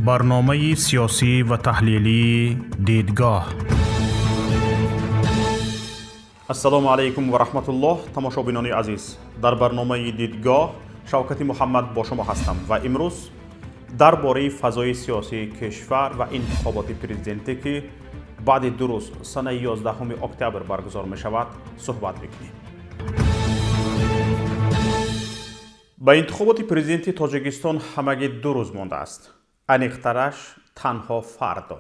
Барномаи сиёсӣ ва таҳлилии «Дидгоҳ». Ассалому алайкум ва раҳматуллоҳ, тамошобинони азиз. Дар барномаи «Дидгоҳ» Шавкати Муҳаммад бо шумо ҳастам ва имрӯз дар бораи фазои сиёсии кишвар ва интихоботи президентӣ, ки баъди 2 рӯз, санаи 11 октябр баргузор мешавад, суҳбат мекунем. Ба интихоботи президенти Тоҷикистон ҳамагӣ 2 рӯз мондааст, аниқтараш танҳо фардо.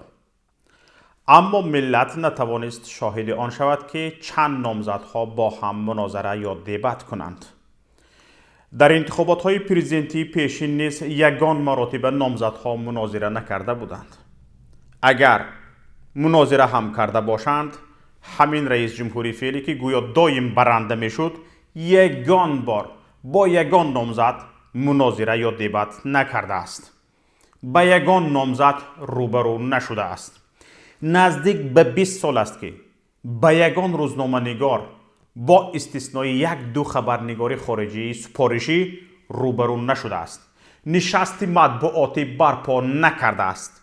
Аммо миллат натавонист шоҳиди он шавад, ки чанд номзадҳо бо ҳам мунозара ё дебат кунанд. Дар интихоботҳои президентии пешин низ ягон маротиба номзадҳо мунозира накарда буданд. Агар мунозира ҳам карда бошанд, ҳамин раис ҷумҳури феълӣ, ки гӯё доим баранда мешуд, ягон бор бо ягон номзад мунозира ё дебат накардааст, ба ягон номзад рӯбарӯ нашудааст. Наздик ба 20 сол аст, ки ба ягон рӯзноманигор бо истиснои як-ду хабарнигори хориҷии супоришӣ рӯбарӯ нашудааст, нишасти матбуотӣ барпо накардааст.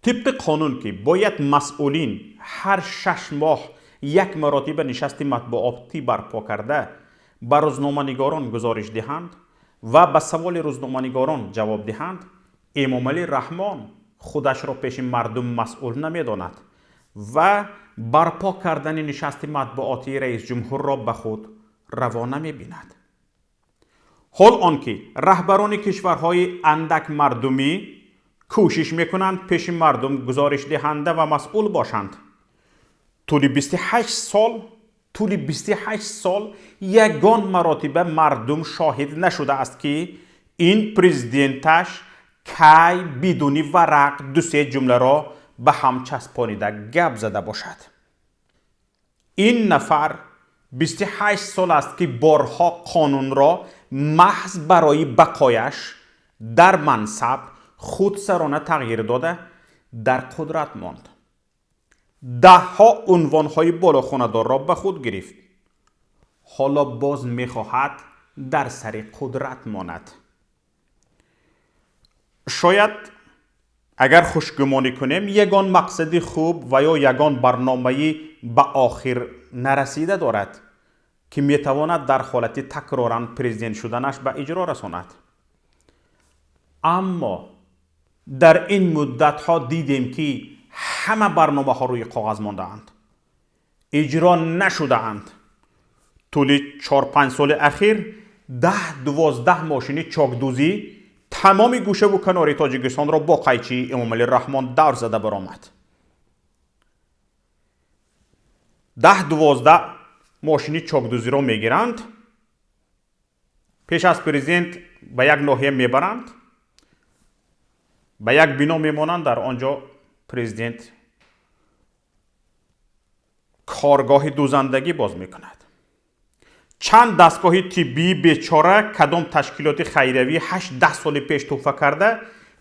Тибқи қонун, ки бояд масъулин ҳар 6 моҳ як маротиба нишасти матбуотӣ барпо карда, ба рӯзноманигорон гузориш диҳанд ва ба саволи рӯзноманигорон ҷавоб диҳанд, Эмомалӣ Раҳмон худашро пеши мардум масъул намедонад ва барпо кардани нишасти матбуотии раисҷумҳурро ба худ раво намебинад. Ҳол он ки раҳбарони кишварҳои андак мардумӣ кӯшиш мекунанд пеши мардум гузоришдиҳанда ва масъул бошанд. Тӯли 28 сол, тӯли 28 сол ягон маротиба мардум шоҳид нашудааст, ки ин президенташ кай бидуни варақ ду-се ҷумларо ба ҳам часпонида гап зада бошад. Ин нафар 28 сол аст, ки борҳо қонунро маҳз барои бақояш дар мансаб худсарона тағйир дода, дар қудрат монд, даҳҳо унвонҳои болохонадорро ба худ гирифт, ҳоло боз мехоҳад дар сари қудрат монад. Шояд, агар хушгумонӣ кунем, ягон мақсади хуб ва ё ягон барномаи ба охир нарасида дорад, ки метавонад дар ҳолати такроран президент шуданаш ба иҷро расонад. Аммо дар ин муддатҳо дидем, ки ҳама барномаҳо рӯи коғаз мондаанд, иҷро нашудаанд. Тӯли 4-5 соли ахир 10-12 мошини чокдӯзӣ тамоми гӯшаву канори Тоҷикистонро бо қайчии Эмомалӣ Раҳмон давр зада баромад. 10-12 мошини чокдӯзиро мегиранд, пеш аз президент ба як ноҳия мебаранд, ба як бино мемонанд. Дар он ҷо президент коргоҳи дӯзандагӣ боз мекунад. Чанд дастгоҳи тиббии бечора кадом ташкилоти хайриявӣ 8-10 соли пеш туҳфа карда,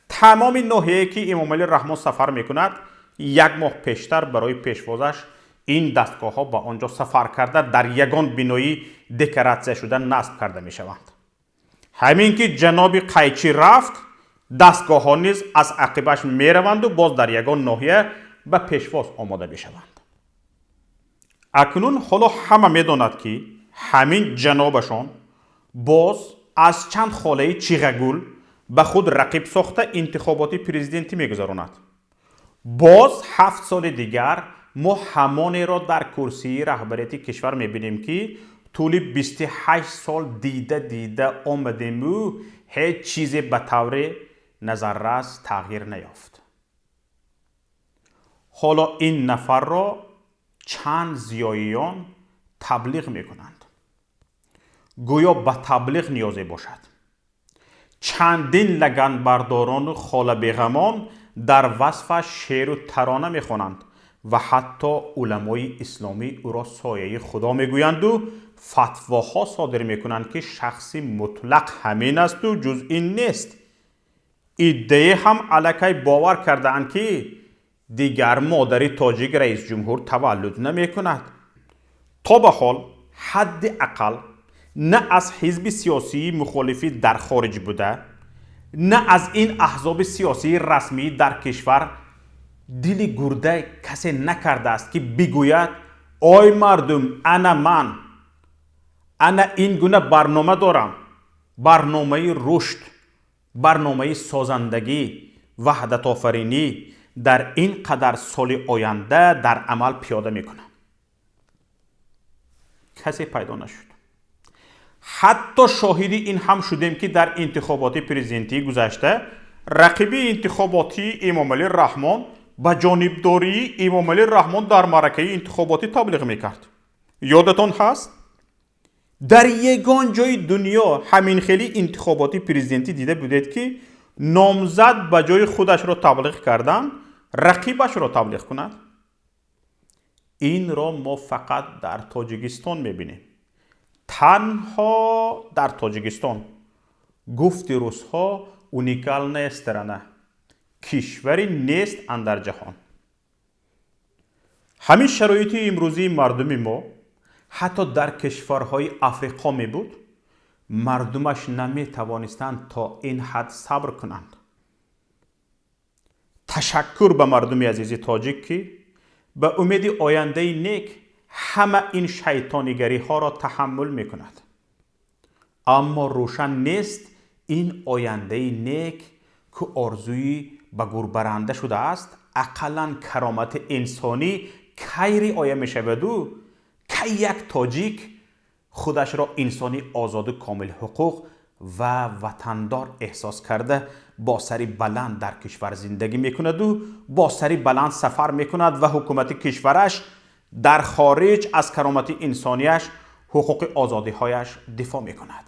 тамоми ноҳияе ки Эмомалӣ Раҳмон сафар мекунад, як моҳ пештар барои пешвозаш ин дастгоҳҳо ба он ҷо сафар карда, дар ягон бинои декоратсия шуда насб карда мешаванд. Ҳамин ки ҷаноби қайчӣ рафт, дастгоҳҳо низ аз ақибаш мераванду боз дар ягон ноҳия ба пешвоз омода мешаванд. Акнун ҳоло ҳама медонад, ки ҳамин ҷанобашон боз аз чанд холаи чиғагул ба худ рақиб сохта, интихоботи президентӣ мегузаронад. Боз 7 соли дигар мо ҳамонеро дар курсии раҳбарияти кишвар мебинем, ки тӯли 28 сол дида дида омадему ҳеҷ чизе ба таври назаррас тағйир наёфт. Ҳоло ин нафарро чанд зиёиён таблиғ мекунанд, гӯё ба таблиғ ниёзе бошад. Чандин лаганбардорону холабеғамон дар васфаш шеъру тарона мехонанд ва ҳатто уламои исломӣ ӯро сояи Худо мегӯянду фатвоҳо содир мекунанд, ки шахси мутлақ ҳамин асту ҷуз ин нест. Иддае ҳам аллакай бовар кардаанд, ки дигар модари тоҷик раисҷумҳур таваллуд намекунад. То ба ҳол ҳадди ақал на аз ҳизби сиёсии мухолифӣ дар хориҷ буда, На аз ин аҳзоби сиёсии расмӣ дар кишвар дили гурда касе накардааст, ки бигӯяд: «Ой мардум, ана ман, ана ин гуна барнома дорам, барномаи рушд, барномаи созандагӣ, ваҳдатофаринӣ дар ин қадар соли оянда дар амал пиёда мекунам». Касе пайдо нашуд. Ҳатто шоҳиди ин ҳам шудем, ки дар интихоботи президентии гузашта рақиби интихоботии Эмомалӣ Раҳмон ба ҷонибдории Эмомалӣ Раҳмон дар маъракаи интихоботӣ таблиғ мекард. Ёдатон ҳаст, дар ягон ҷои дунё ҳамин хели интихоботи президентӣ дида будед, ки номзад ба ҷои худашро таблиғ кардан рақибашро таблиғ кунад? Инро мо фақат дар Тоҷикистон мебинем, танҳо дар Тоҷикистон. Гуфти русҳо, уникальная страна, кишваре нест андар ҷаҳон. Ҳамин шароити имрӯзии мардуми мо ҳатто дар кишварҳои Африқо мебуд, мардумаш наметавонистанд то ин ҳад сабр кунанд. Ташаккур ба мардуми азизи тоҷик, ки ба умеди ояндаи нек ҳама ин шайтонигариҳоро таҳаммул мекунад. Аммо рӯшан нест, ин ояндаи нек, ки орзуи ба гурбаранда шудааст, ақаллан каромати инсонӣ кай риоя мешаваду кай як тоҷик худашро инсони озоду комилҳуқуқ ва ватандор эҳсос карда, бо сари баланд дар кишвар зиндагӣ мекунаду бо сари баланд сафар мекунад ва ҳукумати кишвараш дар хориҷ аз каромати инсонияш, ҳуқуқи озодиҳояш дифоъ мекунад.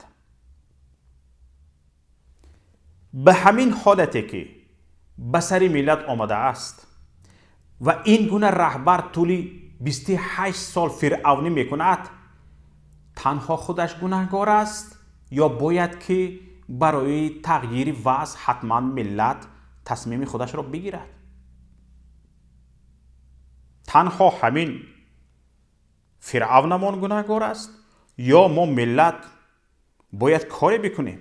Ба ҳамин ҳолате ки ба сари миллат омадааст ва ин гуна раҳбар тӯли 28 сол фиръавнӣ мекунад, танҳо худаш гунаҳгор аст ё бояд ки барои тағйири вазъ ҳатман миллат тасмими худашро бигирад? Танҳо ҳамин фиръавнамон гунаҳгор аст ё мо миллат бояд коре бикунем?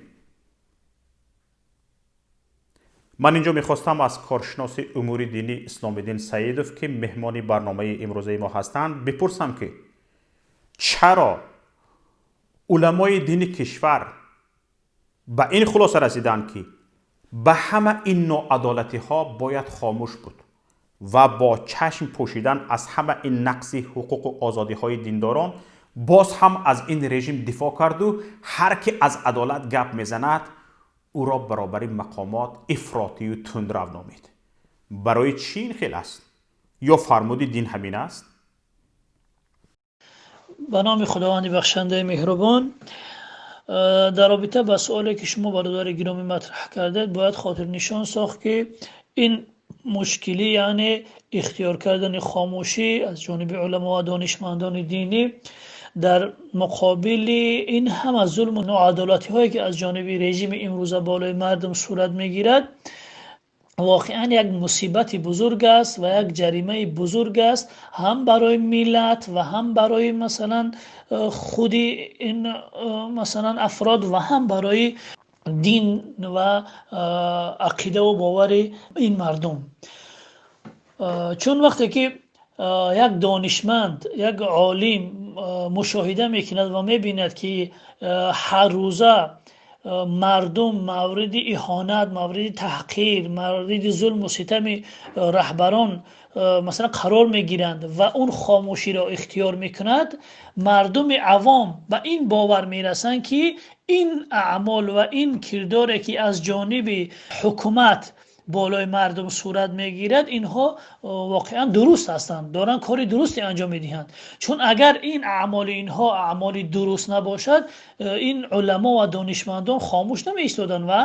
Ман инҷо мехостам аз коршиноси умури динӣ Исломиддин Саидов, ки меҳмони барномаи имрӯзаи мо ҳастанд, бипурсам, ки чаро уламои дини кишвар ба ин хулоса расиданд, ки ба ҳама ин ноадолатиҳо бояд хомӯш буд ва бо чашм пӯшидан аз ҳама ин нақси ҳуқуқу озодиҳои диндорон боз ҳам аз ин режим дифоъ карду ҳар ки аз адолат гап мезанад, ӯро баробари мақомот ифротию тундрав номид? Барои чӣ ин хел аст ё фармуди дин ҳамин аст? Ба номи Худованди бахшандаи меҳрубон. Дар робита ба суоле, ки шумо, бародари гиромӣ, матраҳ кардед, бояд хотирнишон сохт, ки ин мушкилӣ, яъне ихтиёр кардани хомӯшӣ аз ҷониби уламо ва донишмандони динӣ дар муқобили ин ҳама зулму ноадолатиҳое, ки аз ҷониби режими имрӯза болои мардум сурат мегирад, воқеан як мусибати бузург аст ва як ҷаримаи бузург аст ҳам барои миллат ва ҳам барои, масалан, худи ин, масалан, афрод ва ҳам барои дин ва ақидаву бовари ин мардум. Чун вақте ки як донишманд, як олим мушоҳида мекунад ва мебинад, ки ҳаррӯза мардум мавриди иҳонат, мавриди таҳқир, мавриди зулму ситами раҳбарон, масалан, қарор мегиранд ва он хомӯширо ихтиёр мекунад, мардуми авом ба ин бовар мерасанд, ки ин аъмол ва ин кирдоре, ки аз ҷониби ҳукумат болои мардум сурат мегирад, инҳо воқеан дуруст ҳастанд, доранд кори дурусте анҷом медиҳанд. Чун агар ин аъмоли инҳо аъмоли дуруст набошад, ин уламо ва донишмандон хомӯш намеистоданд ва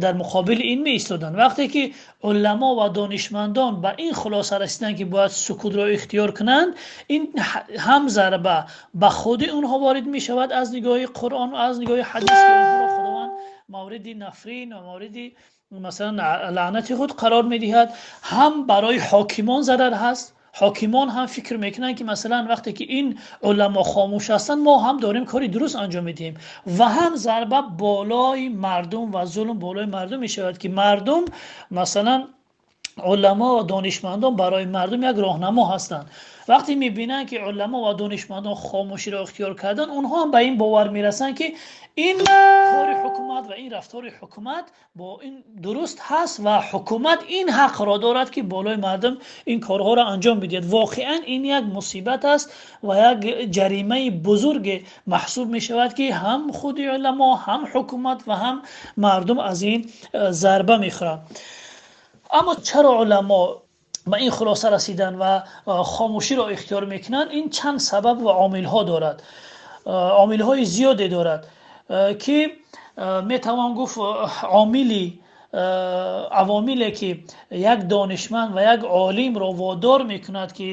дар муқобили ин меистоданд. Вақте ки уламо ва донишмандон ба ин хулоса расиданд, ки бояд сукутро ихтиёр кунанд, ин ҳам зарба ба худи онҳо ворид мешавад аз нигоҳи Қуръон ва аз нигоҳи ҳадис, ки онҳоро Худованд мавриди нафрин ва мавриди, масалан, лаънати худ қарор медиҳад, ҳам барои ҳокимон зарар ҳаст. Ҳокимон ҳам фикр мекунанд, ки масалан вақте ки ин уламо хомӯш ҳастанд, мо ҳам дорем кори дуруст анҷом медиҳем, ва ҳам зарба болои мардум ва зулм болои мардум мешавад, ки мардум масалан уламо ва донишмандон барои мардум як роҳнамо ҳастанд. Вақте мебинанд, ки уламо ва донишмандон хомӯширо ихтиёр карданд, онҳо ҳам ба ин бовар мерасанд, ки ин кори ҳукумат ва ин рафтори ҳукумат бо ин дуруст ҳаст ва ҳукумат ин ҳақро дорад, ки болои мардум ин корҳоро анҷом бидиҳад. Воқеан ин як мусибат аст ва як ҷаримаи бузурге маҳсуб мешавад, ки ҳам худи уламо, ҳам ҳукумат ва ҳам мардум аз ин зарба мехӯранд. Аммо чаро уламо ба ин хулоса расидан ва хомӯширо ихтиёр мекунанд? Ин чанд сабаб ва омилҳо дорад, омилҳои зиёде дорад, ки метавон гуфт авомиле ки як донишманд ва як олимро водор мекунад, ки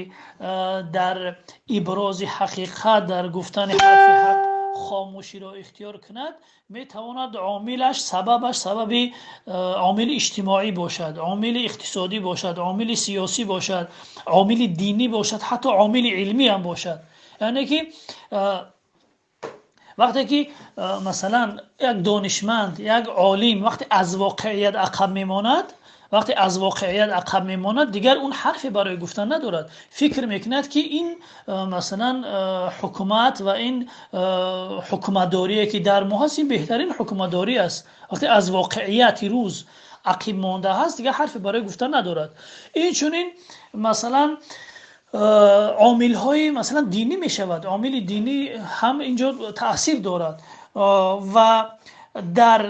дар ибрози ҳақиқат, дар гуфтани ҳарфи ҳақ хомӯширо ихтиёр кунад, метавонад омилаш, сабабаш сабаби омили иҷтимоӣ бошад, омили иқтисодӣ бошад, омили сиёсӣ бошад, омили динӣ бошад, ҳатто омили илмӣ ҳам бошад. Яъне ки вақте ки масалан як донишманд, як олим вақте аз воқеият ақаб мемонад, вақте аз воқеият ақаб мемонад, дигар он ҳарфе барои гуфтан надорад. Фикр мекунад, ки ин масалан ҳукумат ва ин ҳукуматдорие, ки дар мо ҳаст, ин беҳтарин ҳукуматдорӣ аст. Вақте аз воқеияти рӯз ақиб монда ҳаст, дигар ҳарфе барои гуфтан надорад. Инчунин масалан омилҳои масалан динӣ мешавад, омили динӣ ҳам инҷо таъсир дорад ва дар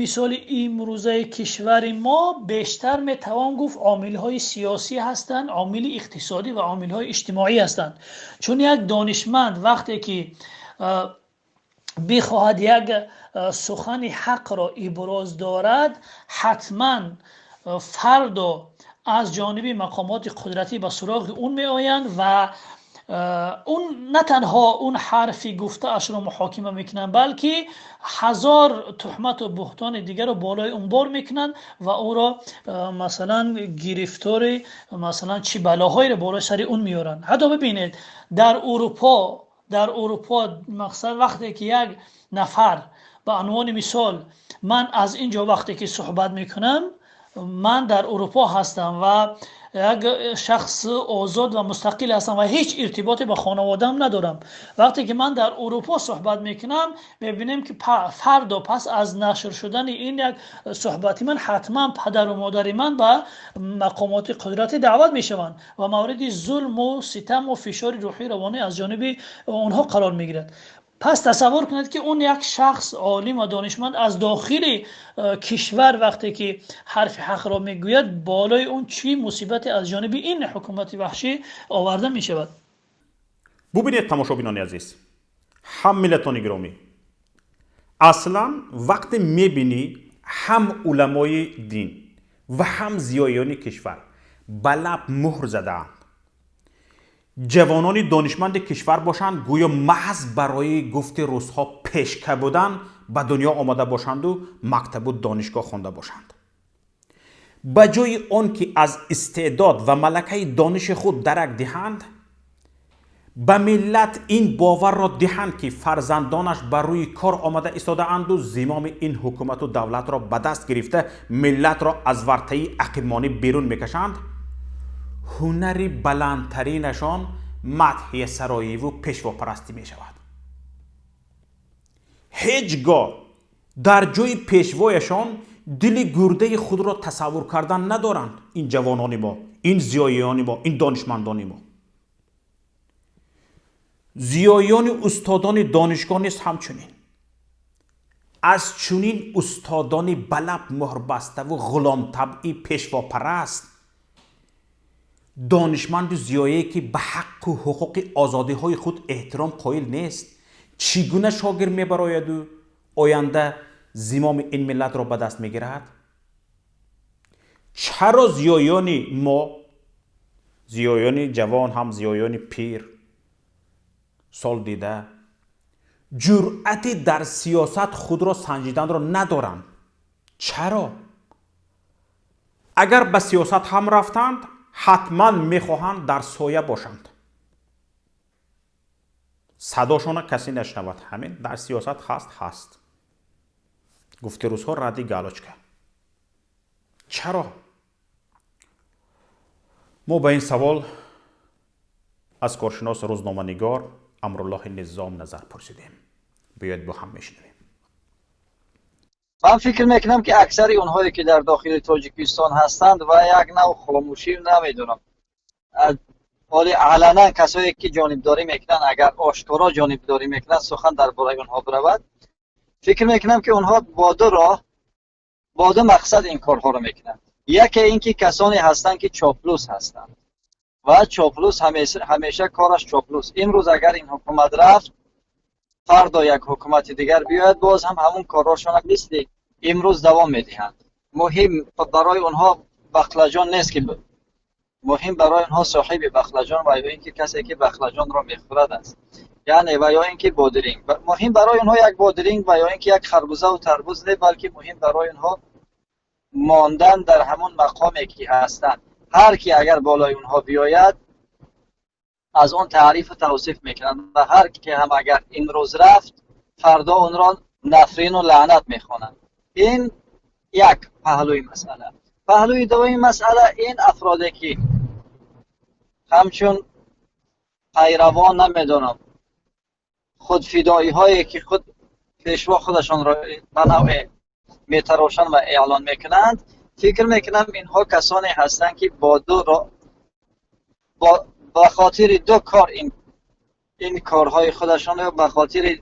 мисоли имрӯзаи кишвари мо бештар метавон гуфт омилҳои сиёсӣ ҳастанд, омили иқтисодӣ ва омилҳои иҷтимоӣ ҳастанд. Чун як донишманд вақте ки бихоҳад як сухани ҳақро иброз дорад, ҳатман фардо аз ҷониби мақомоти қудратӣ ба суроғи он меоянд ва он на танҳо он ҳарфи гуфтаашро муҳокима мекунанд, балки ҳазор туҳмату буҳтони дигарро болои он бор мекунанд ва ӯро масалан гирифтори масалан чӣ балоҳоеро болои сари он меоранд. Ҳатто бибинед, дар Урупо мақсад вақте ки як нафар, ба унвони мисол, ман аз ин ҷо вақте ки суҳбат мекунам, ман дар Урупо ҳастам ва як шахс озод ва мустақил ҳастам ва ҳеҷ иртиботе ба хонаводаам надорам. Вақте ки ман дар Урупо суҳбат мекунам, мебинем, ки фардо пас аз нашр шудани ин як суҳбати ман ҳатман падару модари ман ба мақомоти қудратӣ даъват мешаванд ва мавриди зулму ситаму фишори рӯҳию равонӣ аз ҷониби онҳо қарор мегирад. Пас тасаввур кунед, ки он як шахс олим ва донишманд аз дохили кишвар вақте ки ҳарфи ҳақро мегӯяд, болои он чӣ мусибате аз ҷониби ин ҳукумати ваҳшӣ оварда мешавад. Бубинед, тамошобинони азиз, ҳам миллатони гиромӣ, аслан вақте мебинӣ, ҳам уламои дин ва ҳам зиёиёни кишвар ба лаб муҳр задаанд, ҷавонони донишманди кишвар бошанд, гӯё маҳз барои гуфти русҳо пешка будан ба дунё омада бошанду мактабу донишгоҳ хонда бошанд, ба ҷои он ки аз истеъдод ва малакаи дониши худ дарак диҳанд, ба миллат ин боварро диҳанд, ки фарзандонаш ба рӯи кор омада истодаанду зимоми ин ҳукумату давлатро ба даст гирифта, миллатро аз вартаи ақибмонӣ берун мекашанд, ҳунари баландтаринашон мадҳиясароиву пешвопарастӣ мешавад. Ҳеҷ гоҳ дар ҷои пешвояшон дили гурдаи худро тасаввур кардан надоранд ин ҷавонони мо, ин зиёиёни мо, ин донишмандони мо. Зиёиёни устодони донишгоҳ низ ҳамчунин. Аз чунин устодони ба лаб муҳрбаставу ғуломтабъи пешвопараст, донишманду зиёие, ки ба ҳаққу ҳуқуқи озодиҳои худ эҳтиром қоил нест, чӣ гуна шогирд мебарояду оянда зимоми ин миллатро ба даст мегирад? Чаро зиёиёни мо, зиёиёни ҷавон ҳам, зиёиёни пир сол дида, ҷуръати дар сиёсат худро санҷиданро надоранд? Чаро агар ба сиёсат ҳам рафтанд, Ҳатман мехоҳанд дар соя бошанд, садошона касе нашнавад. Ҳамин дар сиёсат ҳаст. Гуфти рӯзҳо ради галочка. Чаро? Мо ба ин савол аз коршинос рӯзноманигор Амруллоҳи Низом назар пурсидем. Биёед бо ҳам мешунавем. Ман фикр мекунам, ки аксари онҳое, ки дар дохили Тоҷикистон ҳастанд ва як нав хомӯшӣ, намедонам, ҳоли аланан касое, ки ҷонибдорӣ мекунанд, агар ошкоро ҷонибдорӣ мекунанд, сухан дар бораи онҳо биравад, фикр мекунам, ки онҳо бо ду роҳ, бо ду мақсад ин корҳоро мекунанд. Яке ин ки касоне ҳастанд, ки чоплус ҳастанд ва чоплус ҳамеша кораш чоплус. Имрӯз агар ин ҳукумат рафт, фардо як ҳукумати дигар биёяд, боз ҳам ҳамун корҳошона мисли имрӯз давом медиҳанд. Муҳим барои онҳо бақлаҷон нест, ки муҳим барои онҳо соҳиби бақлаҷон ва ё ин ки касе, ки бақлаҷонро мехӯрад аст, яъне ва ё ин ки бодиринг. Муҳим барои онҳо як бодиринг ва ё ин ки як харбузаву тарбуз не, балки муҳим барои онҳо мондан дар ҳамон мақоме, ки ҳастанд. Ҳар ки агар болои онҳо биёяд, аз он таърифу тавсиф мекунанд ва ҳар ки ҳам агар имрӯз рафт, фардо онро нафрину лаънат мехонанд. Ин як паҳлӯи масъала. Паҳлӯи дуввуми масъала, ин афроде, ки ҳамчун пайравон, намедонам, худфидоиҳое, ки худ пешво худашонро ба навъе метарошанд ва эълон мекунанд, фикр мекунам, инҳо касоне ҳастанд, ки бо ду ба хотири ду кор ин корҳои худашонро, ба хотири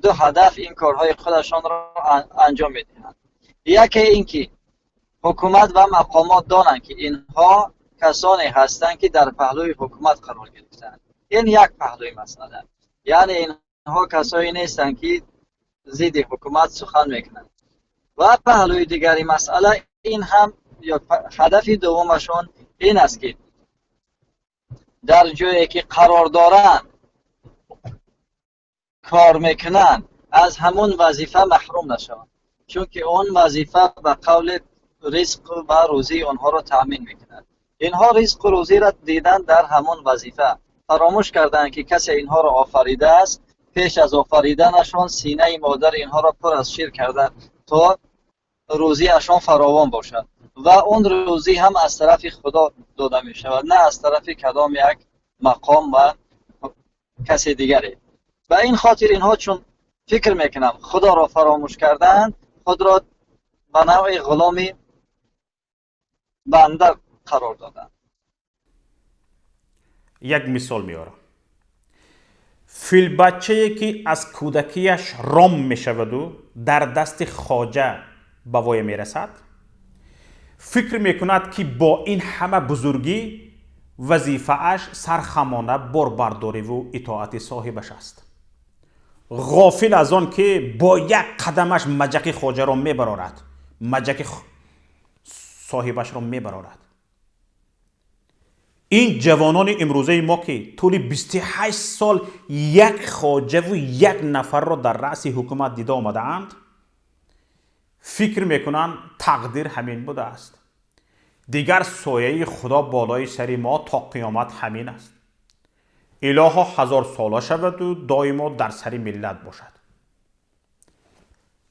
ду ҳадаф ин корҳои худашонро анҷом медиҳанд. Яке ин ки ҳукумат ва мақомот донанд, ки инҳо касоне ҳастанд, ки дар паҳлӯи ҳукумат қарор гирифтаанд. Ин як паҳлӯи масъала, яъне инҳо касое нестанд, ки зидди ҳукумат сухан мекунанд. Ва паҳлӯи дигари масъала ин ҳам ё ҳадафи дуввумашон ин аст, ки дар ҷое, ки қарор доранд, кор мекунанд, аз ҳамон вазифа маҳрум нашаванд, чунки он вазифа ба қавли ризқ ва рӯзии онҳоро таъмин мекунад. Инҳо ризқу рӯзиро дидан дар ҳамон вазифа, фаромӯш карданд, ки касе инҳоро офаридааст, пеш аз офариданашон синаи модар инҳоро пур аз шир карда, то рӯзиашон фаровон бошад, ва он рӯзӣ ҳам аз тарафи Худо дода мешавад, на аз тарафи кадом як мақом ва касе дигаре. Ба ин хотир инҳо, чун фикр мекунам, Худоро фаромӯш кардаанд, худро ба навъи ғуломи банда қарор доданд. Як мисол меорам. Филбаччае, ки аз кӯдакияш ром мешаваду дар дасти хоҷа ба воя мерасад, фикр мекунад, ки бо ин ҳама бузургӣ вазифааш сархамона борбардориву итоати соҳибаш аст, ғофил аз он ки бо як қадамаш маҷақи хоҷаро мебарорад, маҷақи соҳибашро мебарорад. Ин ҷавонони имрӯзаи мо, ки тӯли 28 сол як хоҷаву як нафарро дар раъси ҳукумат дида омадаанд, фикр мекунанд, тақдир ҳамин будааст, дигар сояи Худо болои сари мо то қиёмат ҳамин аст, илоҳо ҳазорсола шаваду доимо дар сари миллат бошад.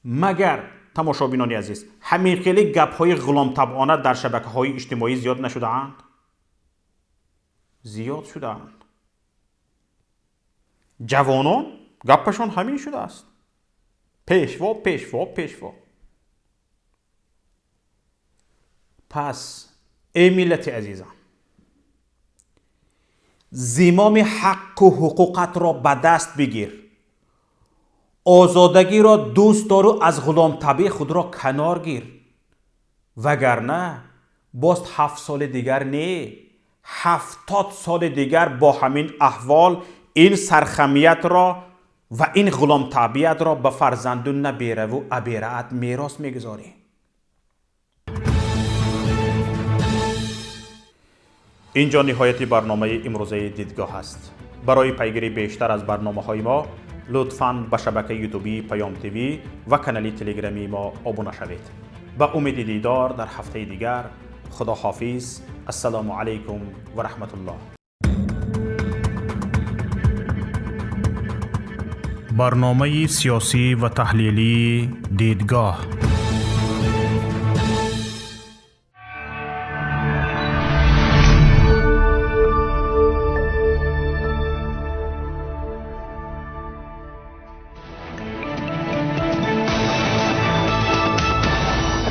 Магар, тамошобинони азиз, ҳамин хели гапҳои ғуломтабъона дар шабакаҳои иҷтимоӣ зиёд нашудаанд? Зиёд шудаанд. Ҷавонон гапашон ҳамин шудааст: пешво, пешво, пешво. Пас, эй миллати азизам, зимоми ҳаққу ҳуқуқатро ба даст бигир, озодагиро дӯст дору аз ғуломтабъӣ худро канор гир, вагарна боз 7 соли дигар не, 70 соли дигар бо ҳамин аҳвол ин сархамиятро ва ин ғуломтабъиятро ба фарзанду набераву абераат мерос мегузорӣ. Инҷо ниҳояти барномаи имрӯзаи Дидгоҳ аст. Барои пайгирии бештар аз барномаҳои мо лутфан ба шабакаи ютубии Паём ТВ ва канали телеграмии мо обуна шавед. Ба умеди дидор дар ҳафтаи дигар, Худо ҳофиз. Ассалому алайкум ва раҳматуллоҳ. Барномаи сиёсӣ ва таҳлилии «Дидгоҳ».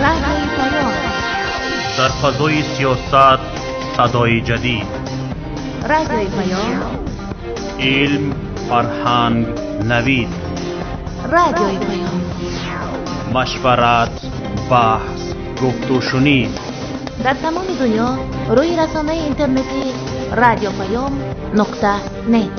Радиои Паём. Дар фазои сиёсат садои ҷадид. Радиои Паём. Илм, фарҳанг, навид. Радиои Паём. Машварат, баҳс, гуфтушунид. Дар тамоми дунё рӯи расонаи интернетии радиопаём.нет.